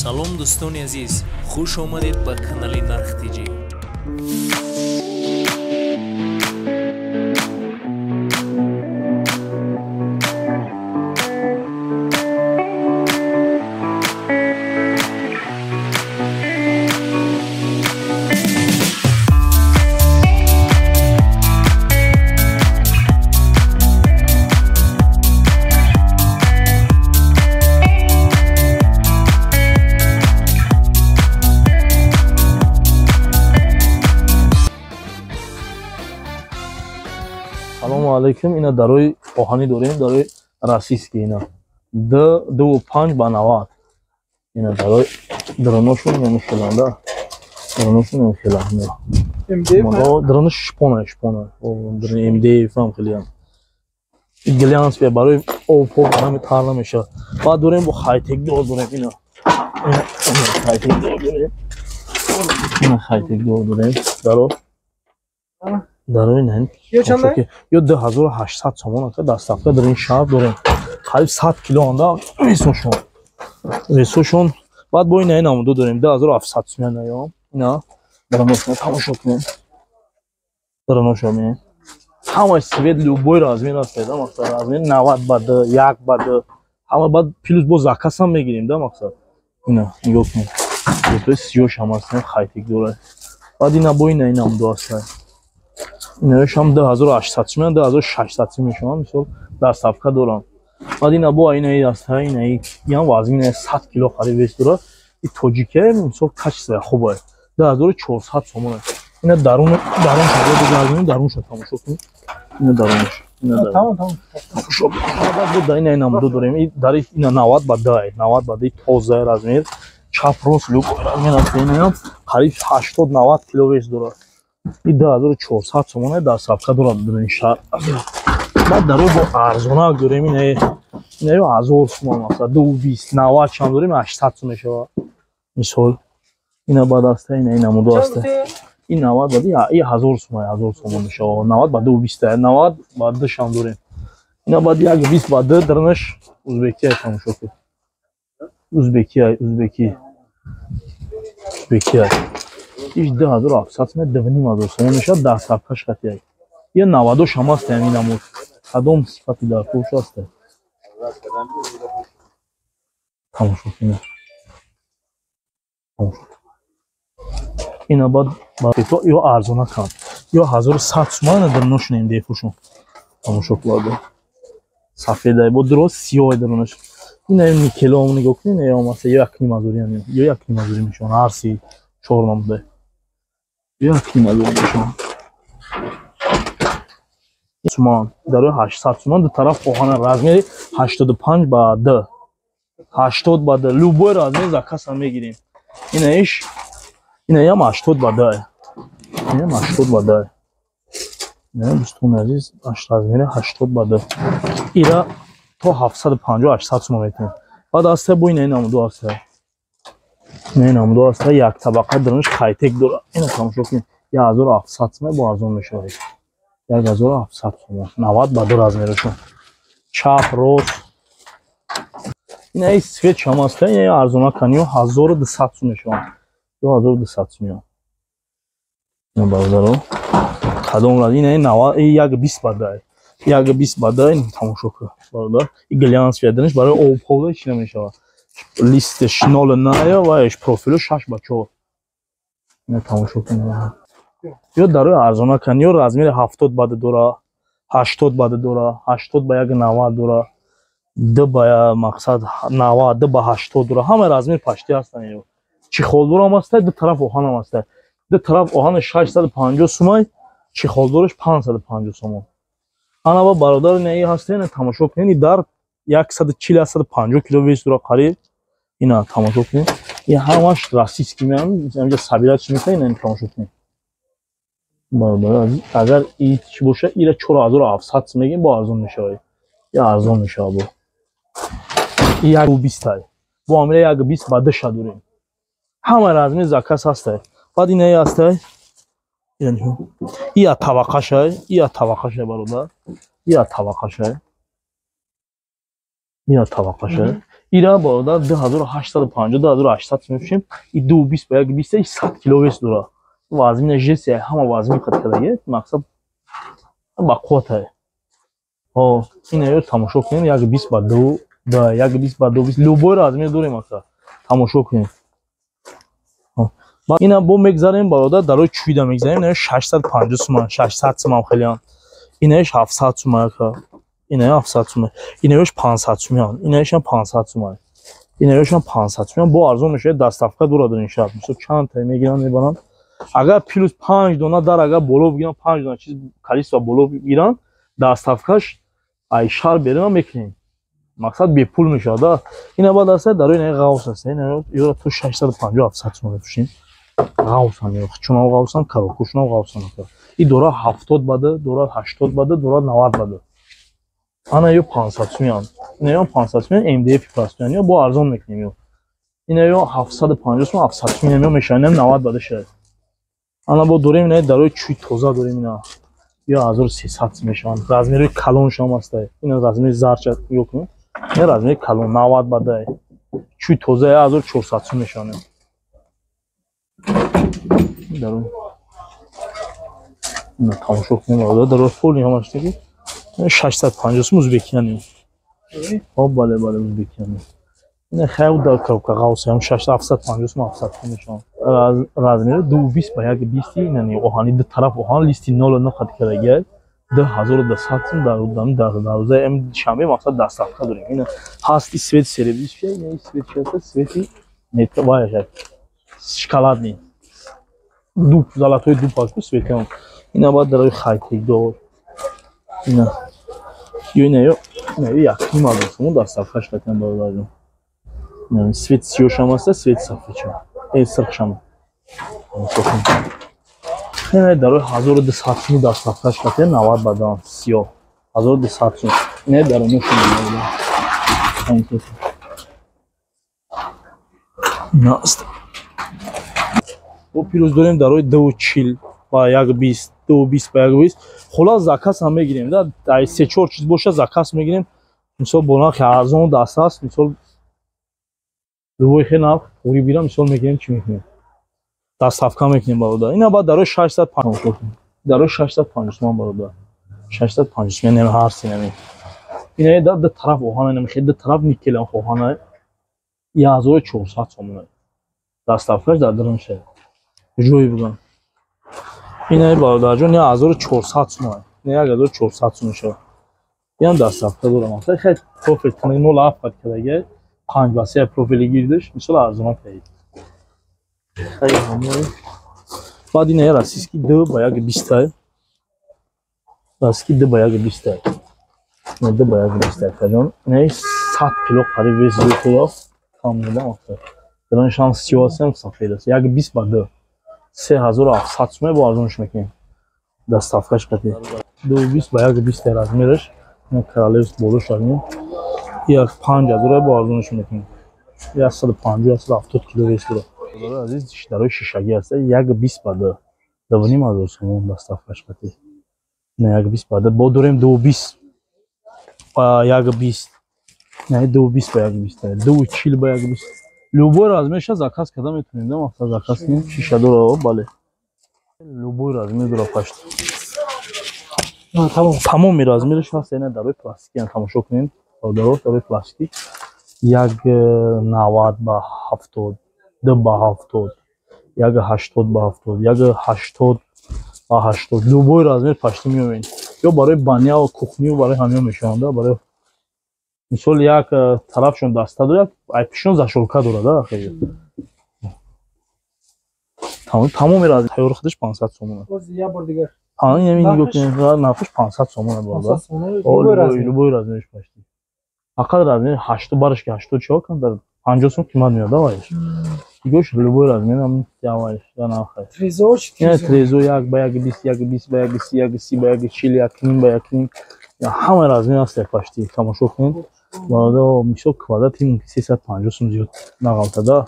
Салом дӯстони азиз, хуш омадед ба канали Нарх ТЖ. Салому алейкум. Ина дарои оҳанӣ дорем, дарои российский ина. 2,5 ба 90. Ина дарои дроношон намехеланда. Дроношон намехеланда. МДФ дронош шпона, шпона. Дрон МДФ ҳам хелиам. Глянс бе барои об поб ҳами тар намеша. Баъд дорем бо хайтек дор дорем ина. Хайтек дор дорем. Ина хайтек дор дорем. Даро дарои нан ё 2800 сомон ака доставка дар ин шаҳр дорем. Қариб 100 кило анда весошон. Весошон. Баъд бо ина намудо дорем 2700 сомон наём. Ина дароношон тамошо кунем. Дароношон ме. Ҳама свет любой размер аст, да мақсад размер 90 ба 2, 1 ба 2. Ҳама баъд плюс бо заказ ҳам мегирем, да мақсад. Ина нигоҳ кунем. То сиёш ҳам аст, хайтек дорад. Баъд ина бо ина намудо аст. Инааш ҳам 2800 сомон, 2600 сомон мешаванд, мисол доставка дорам. Баъд ина бо инаи аст, инаи ям вазмин 100 кило қариб вес дорад. И тоҷике мисол качество хуб аст. 2400 сомон аст. Ина дарун дарун шуда бигардонем, дарунша тамошо кунем. Ина дарунаш. Ина дарун. Тамом, тамом. Тамошо. Баъд бо дар ина намудо дорем. И дар ина 90 ба 10, 90 ба 10 тоза размер, чап рост любой размер аст. Ина қариб 80-90 кило вес дорад. И 2400 сомон доставка дорад дар ин шаҳр. Баъд дарои бо арзонак дорем, ина 1000 сомон масалан, 220, 90 чанд дорем, 800 сом мешавад. Мисол ина баъд аст, ина намудо аст. Ин 90 ба и 1000 сомон, 1000 сомон мешавад. 90 ба 220, 90 ба 2 шам дорем. Ина баъд 120 ба 2 дарнаш узбекия тамошо кун. Узбекия, узбеки. Узбекия. Иш 2700 сомон, 2500 сомон мешавад, доставкаш қатъия. Я 90 шам аст ҳамин намуд. Кадом сифати дар фурӯш аст? Тамошо кунед. Тамошо. Ина баъд то ё арзона кам. Ё 1100 сомон дар ношнем дефушон. Тамошо кунед. Сафедай бо дроз сиёҳ дарунаш. Ина никелом нигоҳ кунед, ё масалан ё 1.5 ё 1.5 мешавад, ҳар си чор намуда. 1.5 мешавад. Сомон дарои 800 сомон, ду тараф оҳана размери 85 ба 2. 80 ба 2 любой размер заказ ҳам мегирем. Ина иш ина ям 80 ба 2. Ина 80 ба 2. Ина дӯстони азиз, размери 80 ба 2. Ира то 750 800 сомон метавонем. Баъд аста бо ина намудо аста. Ина намудо аста як табақа дарунаш хайтек дорад. Ина тамошо кунед. 1700 сомон бо арзон мешавад. 1700 сомон. 90 ба 2 размерашон. Чап, рост. Ина ин свет чам аст, ина арзона каниё 1200 сом мешавад. 1200 сом. Ина бародаро. Кадом раз ина 90 120 ба 2. 120 ба 2 тамошо кун. Бародар, ин глянс веданаш барои об пол чӣ намешавад. Листш 0,9 ва иш профилу 6 ба 4. Ина тамошо кунед. Ё дарои арзона кан, ё размери 70 ба 2 дора, 80 ба 2 дора, 80 ба 1,90 дора, 2 ба мақсад 90, 2 ба 80 дора. Ҳама размер пашти ҳастанд ё. Чехолдор ҳам аст, ду тараф оҳан ҳам аст. Ду тараф оҳан 650 сомон, чехолдораш 550 сомон. Ана ба бародар ина и ҳаст, ина тамошо кунед, дар 140 150 кило вес дора қариб. Ина тамошо кунед. Ин ҳамаш российский меам, инҷа сабира чӣ мекунад, ина тамошо кунед. Бародар, агар и чӣ боша, ира 4700 сом мегем, бо арзон мешавад. Я арзон мешавад бо. И 120. Бо амира 120 ба 2 ша дорем. Ҳама размер заказ ҳаст. Баъд ина ҳаст. Ия табақаша, ия табақаша бародар. Ия табақаша. Ия табақаша. Ира бародар 2850, 2800 мефурӯшем. И 2,20 ба 1,20, 100 кило вес дора. Вазмина жесть, ҳама вазмин қад кадаги, мақсад ба қувватае. Ҳо, ина ё тамошо кунем, 1,20 ба 2, да, 1,20 ба 2,20, любой размер дорем ака. Тамошо кунем. Ина бо мегзарем, бародар, дарои чӯйда мегзарем, ина 650 суман, 600 суман хелиан. Инаеш 700 суман ака. Инаеш 700 суман. Инаеш 500 суман. Инаешам 500 суман. Инаешам 500 суман. Бо арзон мешавад, доставка дорад ин шаҳр. Мисол чанд та мегиранд, мебаранд. Агар плюс 5 дона дар агар боло бигиранд, 5 дона чиз количество боло бигиранд, доставкаш ай шаҳр берун мекунем. Мақсад бепул мешавад, да. Ина баъд аст дарои ина ғавс аст. Ина ёра то 650, 700 суман мефурӯшем. Ғавсан, чунав ғавсан, карокушунав ғавсан. И дора 70 бада, дора 80 бада, дора 90 бада. Ана ё 500 сумян. Ина ё 500 сумян МДФ простуян, ё бо арзон мекунем ё. Ина ё 750 сум, 700 сумян ё мешавад, ина 90 бада шавад. Ана бо дорем ина дарои чӯй тоза дорем ина. Ё 1300 мешаванд. Размери калон шам аст. Ина размери зарча ё кун. Ина размери калон 90 бада. Чӯй тоза 1400 сум мешаванд. Дарун ина тамошо кунем, бародар, дарои поли ҳамаш теги 650 сум узбекияни. Хоб, бале, бале, узбекияни. Ина хайр дар коробка ғавс ҳам 750 сум, 700 сум мешаванд. Размери 2,20 ба 1,20, ина ни оҳани ду тараф оҳан листи 0,9 хат кардагиай. 2200 сум дар рӯзаи ам шанбе мақсад доставка дорем. Ина ҳаст и свет серебристый, ина свет чи аст? Свети метро вай шоколадный. Дуб, золотой дуб аст свети. Ина баъд дарои хайтек дор. Ина ё ина ё ина ё 1,5 ҳазор сум доставкаш кардем, бародарҷон. Ина свет сиёшам аст, свет сафедшам. Сирхшам. Ина дарои 1200 сум доставкаш кардем, 90 бадан сиёҳ. 1200 сум. Ина дароношон. Ина аст. Бо плюс дорем дарои 2,40 ба 1,20, 2,20 ба 1,20. Хулас заказ ҳам мегирем, да, ай 3-4 чиз боша заказ мегирем. Мисол бо нархи арзон даст аст, мисол любой хел нарх туғри бирам, мисол мегирем, чӣ мекунем? Доставка мекунем, бародар. Ина баъд дарои 650, дарои 650 суман, бародар. 650 суман нем ҳар синами. Ина да ду тараф оҳан, ина хел ду тараф никел оҳан 1400 сомон. Доставкаш дар дарун шавад. Ҷой будан. Ина бародарҷон 1400 суман. Ина 1400 сум мешавад. Ин доставка дорам. Хеле хеле профил 0,7 қад кадаги 5 ба 3 профили гирдиш, мисол арзон каид. Хеле ҳамон. Баъд ина российский 2 ба 1,20. Российский 2 ба 1,20. Ина 2 ба 1,20 каҷон. Ина 100 кило қариб вес зиёд кам медам охир. Дар шанс сиёсем сафед аст. 1,20 ба 2. 3700 сум бо арзонш мекунем. Доставкаш қати. 2,20 ба 1,20 размераш. Ина королевс боло шавем. 5000 бо арзонш мекунем. 150, 170 кило вес дорад. Азиз, дарои шишагӣ аст. 1,20 ба 2. 2,5 ҳазор сум доставкаш қати. Ина 1,20 ба 2. Бо дорем 2,20 ба 1,20. Не, 2,20 ба 1,20. 2,40 ба 1,20. Любой размерша заказ карда метавонем, да, мақсад заказ кунем, шиша дора, бале. Любой размер дора пашт. Тамоми размераш ҳаст, ина дарои пластикӣ тамошо кунем. Бародаро, дарои пластикӣ 1,90 ба 70, 2 ба 70, 1,80 ба 70, 1,80 ба 80. Любой размер пашти меоянд. Ё барои баня ва кухню барои ҳамиё мешаванд, да, барои мисол як тарафшон даста дорад, ай пишон зашолка дорад, да, хеле. Тамоми раз тайёр худаш 500 сомон. Боз як бор дигар. Ин ҳамин нигоҳ кунед, нархаш 500 сомон бародар. Любой размерш почти. Фақат размери 80 бараш ки 84 кам дар 50 сом қимат меояд, давайш. Дигош любой размер ҳам давайш, да нархаш. Трезор чи? Трезор 1 ба 1,20, 1,20 ба 1,30, 1,30 ба 1,40, 1,5 ба 1,5. Ҳама размер ҳаст почти, тамошо кунед. Бародар, мисол квадрати мумкин 350 сум зиёд нағалтада.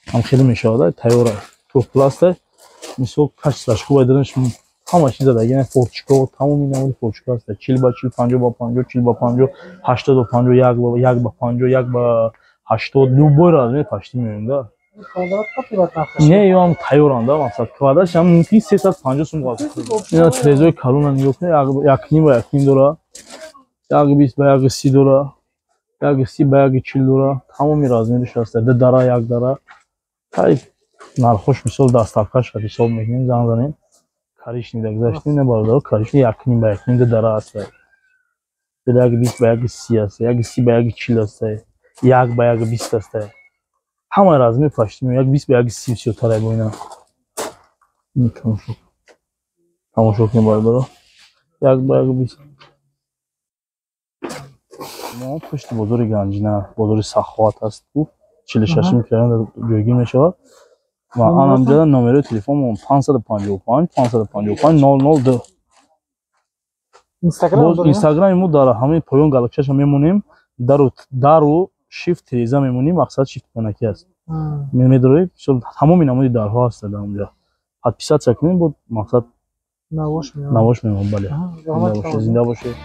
Ҳам хеле мешавад, тайёр турпласт, мисол качестваш хуб айдараш ҳама чиза даги, на форчико, тамоми намуди форчико ҳаст. 40 ба 40, 50 ба 50, 40 ба 50, 80 ба 50, 1 ба 1 ба 50, 1 ба 80, любой размер почти меоем, да. Не, ё ҳам тайёранд, да, мақсад. Квадрат ҳам мумкин 350 сум қалт. Ина трезои калона нигоҳ кунед, 1.5 ба 1.5 дора, 1.20 ба 1.30 дора, 1.30 ба 1.40 дора. Тамоми размериш ҳаст. Ду дара, як дара. Тай нархош мисол доставкаш ҳисоб мекунем, занг занем. Коричневый да гузаштем, не бародаро, коричневый 1.5 ба 1.5 ду дара ҳаст. 1.20 ба 1.30 аст, 1.30 ба 1.40 аст, 1 ба 1.20 аст. Ҳамаи размер почти 1.20 ба 1.30 бисёртар бо ина. Тамошо кунем бародаро. 1 ба 1.20. Мо пушти бозори Ганҷина, бозори Саховат аст, 46 микрорайон ҷойгир мешавад. Ва анамҷода номерои телефонмон 555 555 002. Боз инстаграми мо дар ҳамаи поён галакчаша мемонем, дару шифт тереза мемонем, мақсад шифт понаки аст. Медоред, тамоми намуди дарҳо ҳаст дар онҷо. Подписаться кунем, бо мақсад навош мемон, бале. Зинда бошед.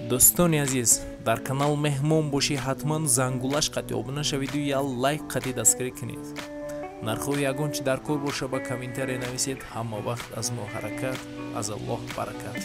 Дӯстони азиз, дар канал меҳмон бошӣ, ҳатман зангулаш қатъи обуна шавиду я лайк қатъи дастгирӣ кунед. Нархҳои ягон чи дар кор боша, ба комментария нависед. Ҳама вақт аз мо ҳаракат, аз Аллоҳ баракат.